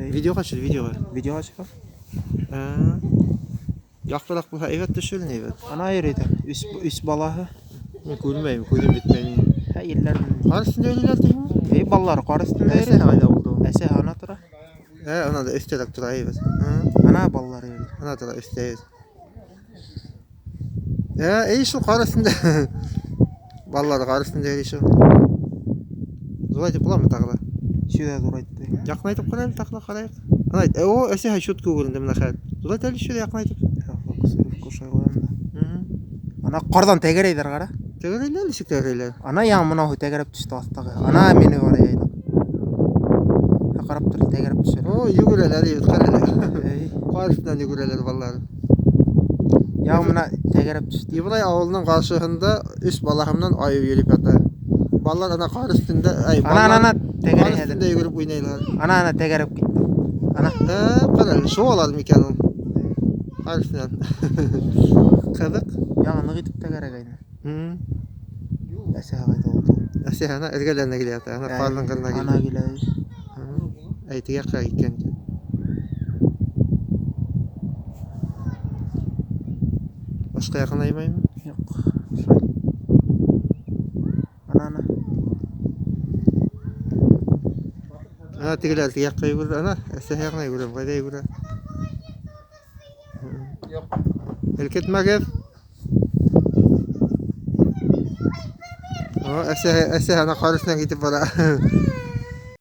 Видеоға төшөр, видеоға. Видеоға чыга. Яҡтыраҡ булһа, әйбәт төшөр, әйбәт. Ана йөрөй. Өс балаһы. Мин күрмәйем, күҙем бөтмәй. Һә, илләрен. Ҡар өҫтөндә йөрөйләр тиһеңме? Эй, балалары ҡар өҫтөндә Әсәһе йөрөй. ҡайҙа булды ул? Әсәһе ана тора. Ә, ана да өҫтәрәк тора, әйбәт. Ана балалары йөрөй. Ана тора, өҫтә, әйбәт. Ә, эй, шул ҡар өҫтөндә. Балалары ҡар өҫтөндә йөрөй шул. Ҙурайтып буламы тағы ла? Шуҙа ҙурайтты. Яҡынайтып ҡара әле, тағы ла ҡарайыҡ. Ана, о, әсәһе чутко күренде бына хәҙер. Ҙурайт әле шуҙа яҡынайтып. Фокусировка ҡуям да. Ана ҡарҙан тәгәрәйҙәр, ҡара. Тәгәрәйләр, нисек тәгәрәйләр? Ана яңы мынауһы тәгәрәп төштө аҫтағы. Ана мине бара яйлап. Һә, ҡарап тор, тәгәрәп төшөр. О, йүгерәләр, әйбәт, ҡара әле. Эй, Ҡар өҫтөнән йүгерәләр балалар. яңы мына тәгәрәп төштө. Ибрай ауылының ҡаршыһында өс балаһы менән айыу йөрөп ята. Балалар ана ҡар өҫтөндә, ай, Ана, ана, ана ҡар тәгәрәй хәҙер. өҫтөндә йүгереп уйнайлар. Ана, ана тәгәрәп китте. Ана. Ә, ҡара әле, шыуалар микән ул? Ҡар өҫтөнән. Ҡыҙыҡ. Яңы ныҡ итеп тәгәрәгәйне. Әсәһе ҡайҙа булды? Әсәһе ана эргәләренә килә ята, ана ҡарҙың ҡырына Ана килде. килә. Әй, теге яҡҡа киткән икән. Башҡа яҡынаймаймы? Юҡ. Шулай. Ана, ана. Ана тегеләр теге яҡҡа йүгерҙе, ана әсәһе яғына йүгерә, ҡайҙа йүгерә? Юҡ. Һелкетмәгеҙ. О, әсәһе, әсәһе ана ҡар өҫтөнән китеп бара.